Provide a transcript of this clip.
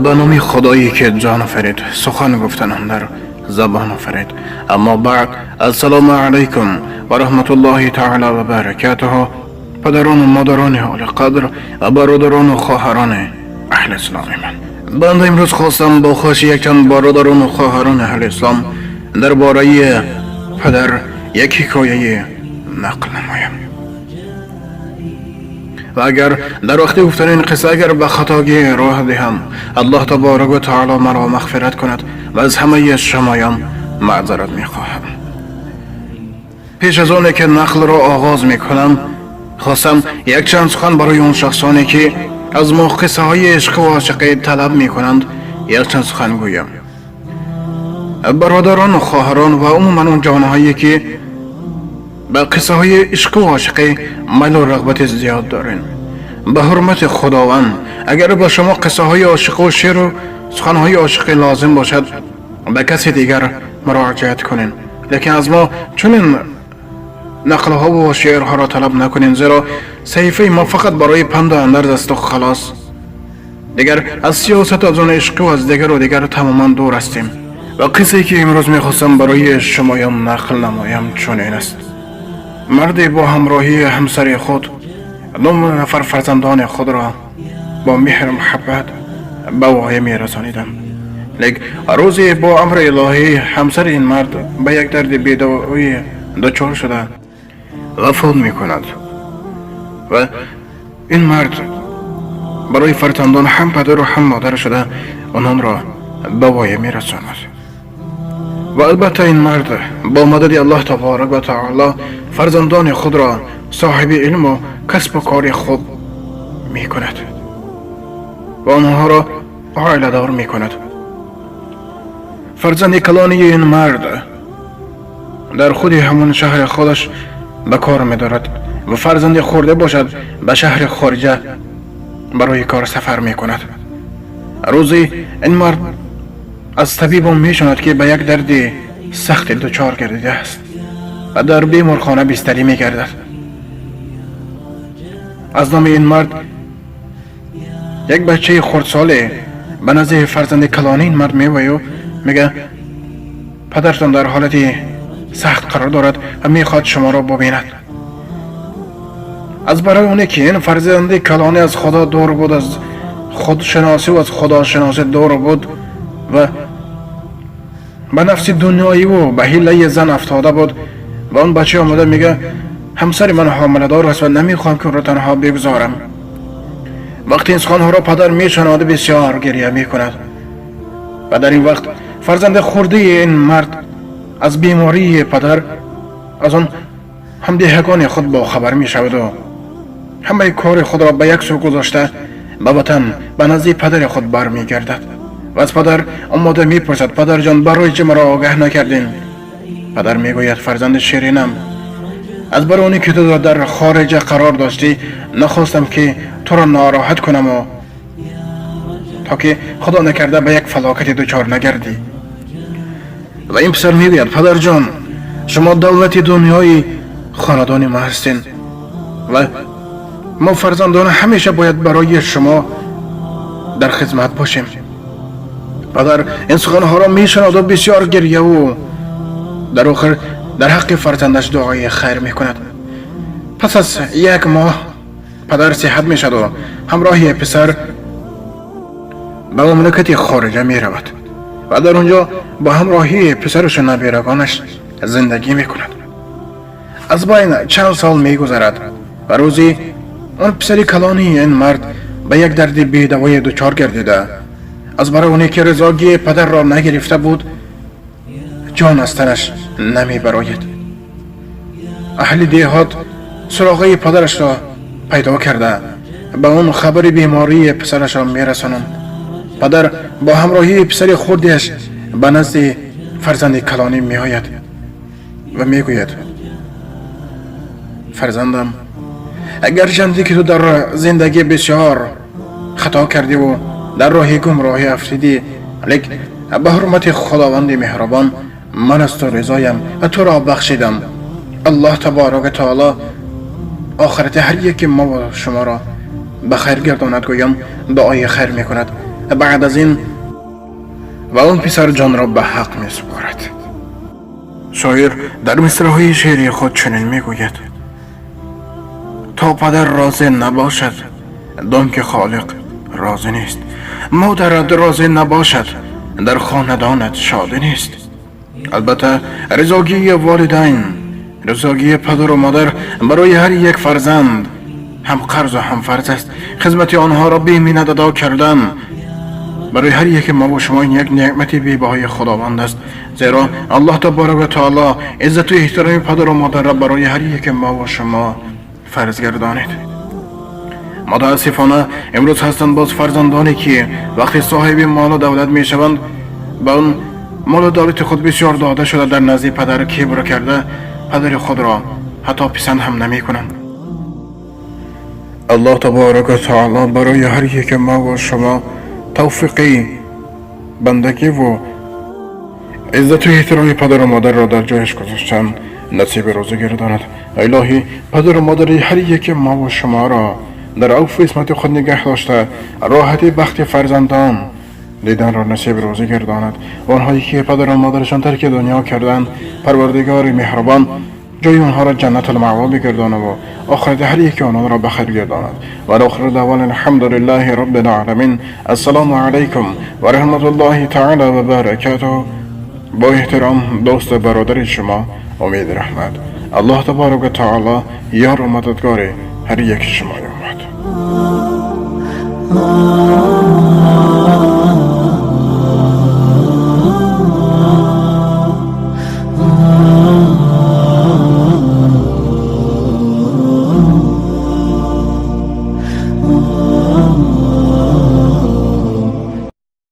Ба номи Худое ки ҷон офарид, сухан гуфтан андар забон офарид. Аммо баъд, ассалому алайкум ва раҳматуллоҳи таъала ва баракатуҳу. Падарону модарони олиқадр ва бародарону хоҳарони аҳли исломи ман, банда имрӯз хостам бо хоҳиши якчанд бародарону хоҳарони аҳли ислом дар бораи падар як ҳикояе нақл намоям. Ва агар дар вақти гуфтани ин қисса агар ба хатогӣ роҳ диҳам, Аллоҳ таборак ва таоло маро мағфират кунад ва аз ҳамаи шумоён маъзарат мехоҳам. Пеш аз оне ки нақлро оғоз мекунам, хостам якчанд сухан барои он шахсоне ки аз мо қиссаҳои ишқу ошиқӣ талаб мекунанд, якчанд сухан гӯям. Бародарону хоҳарон ва умуман он ҷавонҳое ки ба қиссаҳои ишқу ошиқӣ майлу рағбати зиёд дорен, ба ҳурмати Худованд, агар ба шумо қиссаҳои ошиқу шеъру суханҳои ошиқӣ лозим бошад, ба каси дигар муроҷиат кунен, лекин аз мо чунин нақлҳову шеърҳоро талаб накунем, зеро саҳифаи мо фақат барои панду андарз асту халос. Дигар аз сиёсату аз он ишқу аз дигару дигар тамоман дур ҳастем. Ва қиссае ки имрӯз мехостам барои шумоён нақл намоям, чунин аст. Марде бо ҳамроҳии ҳамсари худ 9 нафар фарзандони худро бо меҳру муҳаббат ба воя мерасониданд. Лек рӯзе бо амри илоҳӣ ҳамсари ин мард ба як дарди бедавоӣ дучор шуда вафот мекунад ва ин мард барои фарзандон ҳам падару ҳам модар шуда ононро ба воя мерасонад. Ва албатта, ин мард бо мадади Аллоҳ таборак ва таоло фарзандони худро соҳиби илму касбу кори хуб мекунад ва онҳоро оиладор мекунад. Фарзанди калонии ин мард дар худи ҳамон шаҳри худаш ба кор медорад ва фарзанди хурде бошад, ба шаҳри хориҷа барои кор сафар мекунад. Рӯзе ин мард аз табибон мешунад, ки ба як дарди сахти дучор гардидааст ва дар беморхона бистарӣ мегардад. Аз номи ин мард як бачаи хурдсоле ба назди фарзанди калони ин мард меояю мега: «Падартон дар ҳолати сахт қарор дорад ва мехоҳад шуморо бубинад». Аз барои оне ки ин фарзанди калонӣ аз Худо дур буд, аз худшиносӣ аз худошиносӣ дур буд ва ба нафси дунёиву ба ҳиллаи зан афтода буд, ба он бача омода мега: «Ҳамсари ман ҳомиладор аст ва намехоҳам ки ӯро танҳо бигузорам». Вақти ин суханҳоро падар мешунавад, бисёр гиря мекунад. Ва дар ин вақт фарзанди хурдии ин мард аз бемории падар аз он ҳамдеҳагони худ бохабар мешаваду ҳамаи кори худро ба як сӯ гузошта, ба ватан, ба назди падари худ бармегардад ва аз падар омода мепурсад: «Падарҷон, барои чӣ маро огаҳ накардин?» Падар мегӯяд: «Фарзанди ширинам, аз барои оне ки ту дар хориҷа қарор доштӣ, нахостам ки туро нороҳат кунаму то ки Худо накарда ба як фалокати дучор нагардӣ». Ва ин писар мегӯяд: «Падарҷон, шумо давлати дунёи хонадони ма ҳастен ва мо фарзандон ҳамеша бояд барои шумо дар хизмат бошем». Падар ин суханҳоро мешунаду бисёр гирьяву дар охир дар ҳаққи фарзандаш дуои хайр мекунад. Пас аз як моҳ падар сиҳат мешаваду ҳамроҳи писар ба мамлакати хориҷа меравад ва дар он ҷо бо ҳамроҳии писарашу набирагонаш зиндагӣ мекунад. Аз байн чанд сол мегузарад ва рӯзе он писари калонии ин мард ба як дарди бедавое дучор гардида, аз барои оне ки ризогии падарро нагирифта буд, ҷон аз танаш намебарояд. Аҳли деҳот суроғаи падарашро пайдо карда, ба он хабари бемории писарашро мерасонанд. Падар бо ҳамроҳии писари хурдиаш ба назди фарзанди калонӣ меояд ва мегӯяд: «Фарзандам, агарчанде ки ту дар зиндагӣ бисёр хато кардиву дар роҳи гумроҳӣ афтидӣ, лек ба ҳурмати Худованди меҳрубон ман аз ту ризоям ва туро бахшидам. Аллоҳ таборака таоло охирати ҳар яки мо шуморо ба хайр гардонад», гӯям дуои хайр мекунад. بعد از این و آن پسر جان را به حق می سپارد. شاعر در مصرع‌های شعری خود چنین می گوید: تا پدر راضی نباشد دان که خالق راضی نیست، مادرت راضی نباشد در خاندانت شادی نیست. البته رضاگی والدین، رضاگی پدر و مادر برای هر یک فرزند هم قرض و هم فرض است. خدمت آنها را بی‌منت ادا کردن برای هر یک ما و شما این یک نعمت بی‌بهای خداوند است، زیرا الله تبارک و تعالی عزت و احترام پدر و مادر را برای هر یک ما و شما فرض گردانید. متاسفانه امروز هستند باز فرزندانی که وقتی صاحب مال و دولت می شوند به آن مال و دولت خود بسیار داده شده در نزد پدر کبر کرده پدر خود را حتی پسند هم نمی کنند. الله تبارک و تعالی برای هر یک ما و شما توفیقی بندگی و عزت و احترام پدر و مادر را در جایش گذاشتن نصیب روزی گرداند. الهی پدر و مادر هر یک ما و شما را در عفو عصمت خود نگه داشته راحتی بخت فرزندان دیدن را نصیب روزی گرداند. و آنهایی که پدر و مادرشان ترک دنیا کردند پروردگار مهربان جای آنها را جنت المأوا بگرداند و آخرت هر یک آنان را بخیر گرداند. و آخر دعوانا الحمد لله رب العالمین. السلام علیکم و رحمت الله تعالی و برکاته. با احترام دوست برادر شما امید رحمت. الله تبارک و تعالی یار و مددگار هر یک شما.